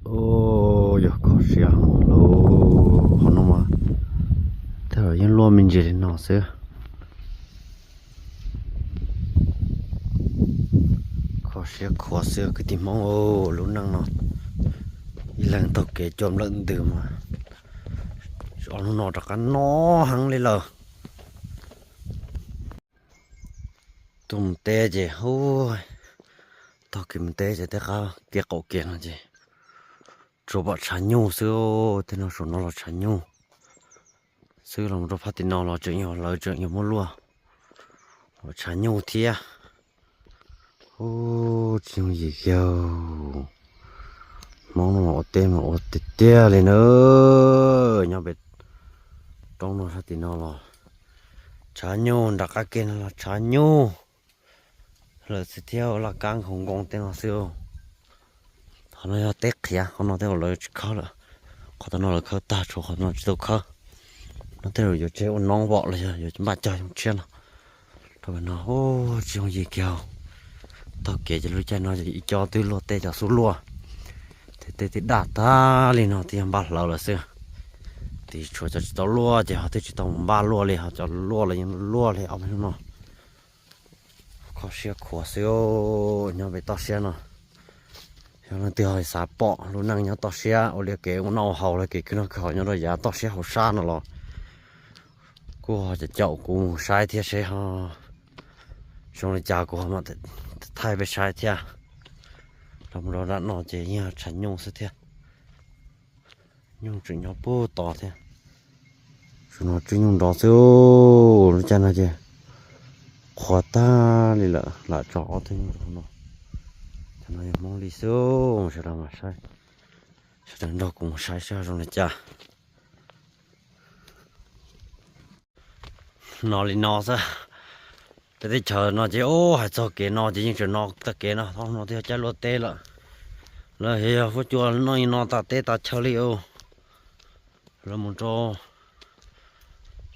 Yog kho siab heev lauj, qhov no mas tej zaum yeej luaj me ntsis li no xwb. Kho siab khuav xwb kwv tij Hmoob, lub neej no ib leeg taug kev coj nplawm ntws mas, ob hnub no rov qab no heev li lawm. Tuaj mus teb ces, taug kev mus teb ces tej qab kev qaum kev no ces tsuas pom tshav nyuj xwb. Tej no saum no los tshav nyuj xwb, los rau phab tim no los tseem yog lawv tseem yog muab luaj, tshav nyuj thiab. Ub, tsis yooj yim kiag. Hmoob no ua teb mas ua tiag tiag li na. Nyob pem roob no sab tim no los tshav nyuj, nram qab ke no los tshav nyuj lawm xwb thiab, laj kab nkhaus nkoos tej no xwb. Qhov no yog teb qhiav, qhov no tej zaum lawv tsis khawb lawm. Qhov tom no lawv khawb tag, tshuav qhov no tsis tau khawb. No tej zaum yuav tseg ua noob vom los yog yuav npaj cog xyoo tshiab no. Rau pem no, tsis yooj yim kiag. Taug kev ces lub caij no ib co twb luaj teb, cov xub luaj, tej teb twb daj tag li no twb yog npaj hlawv lawm xwb. Twb tshuav cov tsis tau luaj ces ho twb tsis tau mus npaj luaj li, ho cov luaj los yeej luaj li ob peb hnub no. Kho siab khuav xwb. Nyob pem toj siab no, yog leej twg ho xav pom lub neej nyob toj siab ua liaj kev ua noj ua haus los kev khwv noj khwv haus nyob rau yav toj siab hauv sab no los kuj ho caum kuv mus saib thiab seb ho zoo li cas kuv ho mam thaij peb saib thiab. Los mus rau nram no ces yeej tshav nyuj xwb thiab. Nyuj tseem nyob puag tod thiab. Saum no tswb nyuj nrov xwb. Lub caij no ces qhuav tag li lawm, lam tso ob tug nyuj rau no. Cov no yog Hmoob li xwb, sawv daws mam saib, sawv daws nrog kuv mus saib saib zoo li cas. No li no xwb. Peb teb chaws no ces ub, hais txog kev no ces yeej tseem no tag kev no, thaum no twb yog caij luaj teb lawm. Lawv yog fuab cua noj no tas teb tas chaw li os. Lawv mus rau,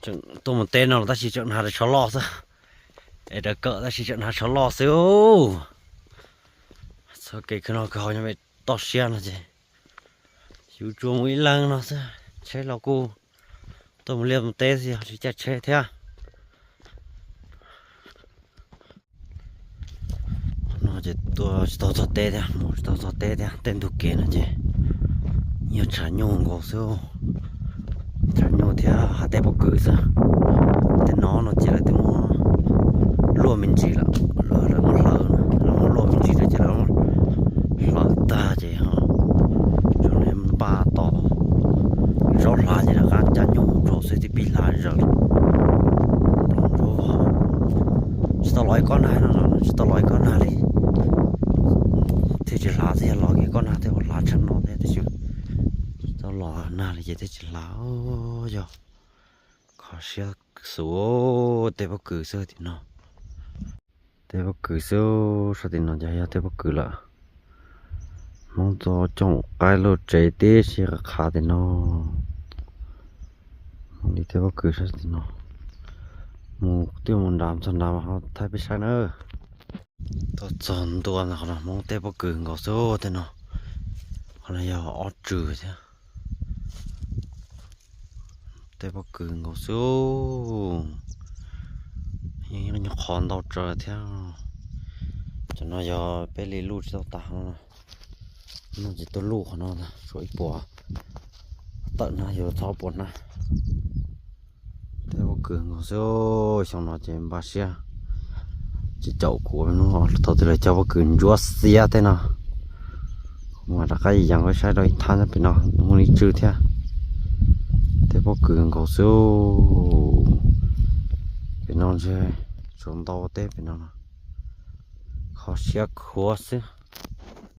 tseem tuaj mus teb no los tab sis tseem hnav tsho loj xwb. Es raws kawm tab sis tseem hnav tsho loj xwb. Txog kev khwv noj khwv haus nyob pem toj siab no ces yus tsuas mus ib leeg no xwb, tsheb los kuj tuaj mus liaj mus teb xwb, yog tsis caij tsheb thiab. No ces tuaj tsis tau txog teb thiab, mus tsis tau txog teb thiab, tej ntug kev no ces yog tshav nyuj nkaus xwb. Tshav nyuj thiab hav teb pob kws xwb. Tej no no ces lawv twb muab luaj me ntsis lawm, lawv muab hlawv, lawv muab luaj me ntsis lawm ces lawv hlawv tag ces zoo li npaj tos zaub hlav ces rov qab cab nyuj mus rau xwb thiaj pib hlav zaws. Tsis tau los ib kob nag no, tsis tau los ib kob nag li thiaj tsis hlav, thiaj los ib kob nag thiaj ua hlav tshaj no thiab tiam sis tsis tau los nag li ces thiaj tsis hlav. Yog kho siab xus. Tej pob kws xwb tim no, tej pob kws xwb, sab tim no ces yog tej pob kws lawm. Hmoob txo coom qaib luaj tsev tib si qhav tim no. Hmoob li tej pob kws sab tim no. Mus twb mus nram txog nram ho thaij peb saib na. Tuaj txog ntua ntawm qhov no Hmoob tej pob kws nkaus xwb tej no. Qhov no yog ob tswm thiab. Tej pob kws nkaus xwb. Yeej nyob qhov ntau tsaws thiab. Cov no yog peb li luj tsis tau tas no. No ces tuaj luj qhov no tshuav ib puas tawm na, yuav txog puas na. Tej pob kws nkaus xwb. Xyoo no ces npaj siab tsis caum kuv, thaum twg los cog pob kws ntsuab xiab tej no. Kuv mam rov qab yees koj saib rau ib thab nyob pem no muaj ib tswm thiab. Tej pob kws nkaus xwb. Pem no ntshe tsuas ntau teb pem no. Kho siab khuav xwb.